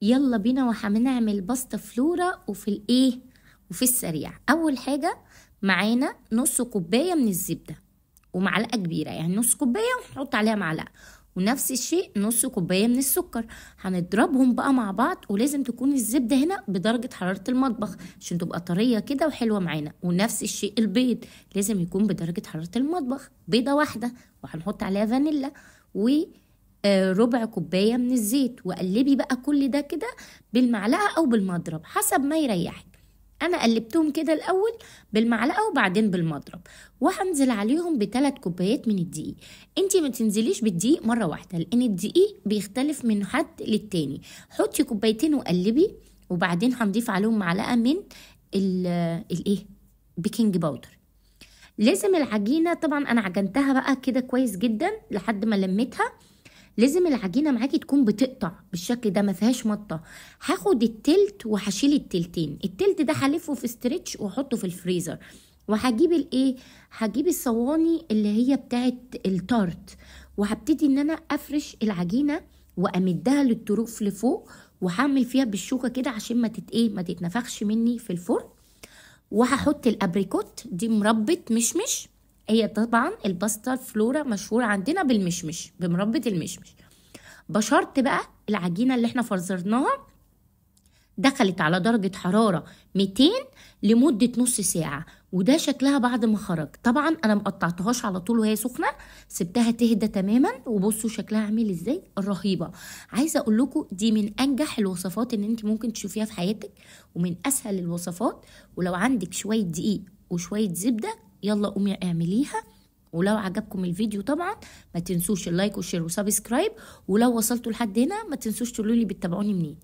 يلا بينا وهنعمل باستا فلورا وفي الايه وفي السريع. اول حاجة معانا نص كوباية من الزبدة ومعلقة كبيرة، يعني نص كوباية ونحط عليها معلقه، ونفس الشيء نص كوباية من السكر. هنضربهم بقى مع بعض، ولازم تكون الزبدة هنا بدرجة حرارة المطبخ عشان تبقى طرية كده وحلوه معانا. ونفس الشيء البيض لازم يكون بدرجة حرارة المطبخ، بيضة واحدة وهنحط عليها فانيلا و ربع كوباية من الزيت. وقلبي بقى كل ده كده بالمعلقه او بالمضرب حسب ما يريحك. انا قلبتهم كده الاول بالمعلقه وبعدين بالمضرب، وهنزل عليهم ب3 كوبايات من الدقيق. انتي ما تنزليش بالدقيق مرة واحدة لان الدقيق بيختلف من حد للتاني. حطي كوبايتين وقلبي، وبعدين هنضيف عليهم معلقه من الايه baking powder. لازم العجينة، طبعا انا عجنتها بقى كده كويس جدا لحد ما لميتها. لازم العجينة معاكي تكون بتقطع بالشكل ده، ما فيهاش مطه. هاخد التلت وهشيل التلتين، التلت ده هلفه في stretch واحطه في الفريزر. وهجيب الايه، هجيب الصواني اللي هي بتاعه التارت، وهبتدي ان انا افرش العجينة وامدها للطروف لفوق، وهعمل فيها بالشوكة كده عشان ما ما تتنفخش مني في الفرن. وهحط ال apricot، دي مربى مشمش، هي طبعا الباستا فلورا مشهورة عندنا بالمشمش، بمربى المشمش. بشرت بقى العجينة اللي احنا فرزرناها، دخلت على درجة حرارة 200 لمدة نص ساعة، وده شكلها بعد ما خرج. طبعا انا مقطعتهاش على طول وهي سخنة، سبتها تهدى تماما، وبصوا شكلها عامل ازاي، رهيبة. عايزة اقول لكم دي من انجح الوصفات اللي انت ممكن تشوفيها في حياتك، ومن اسهل الوصفات. ولو عندك شوية دقيق وشوية زبدة يلا قومي اعمليها. ولو عجبكم الفيديو طبعا ما تنسوش ال like وال share و subscribe، ولو وصلتوا لحد هنا ما تنسوش تقولوا لي بتتابعوني منين.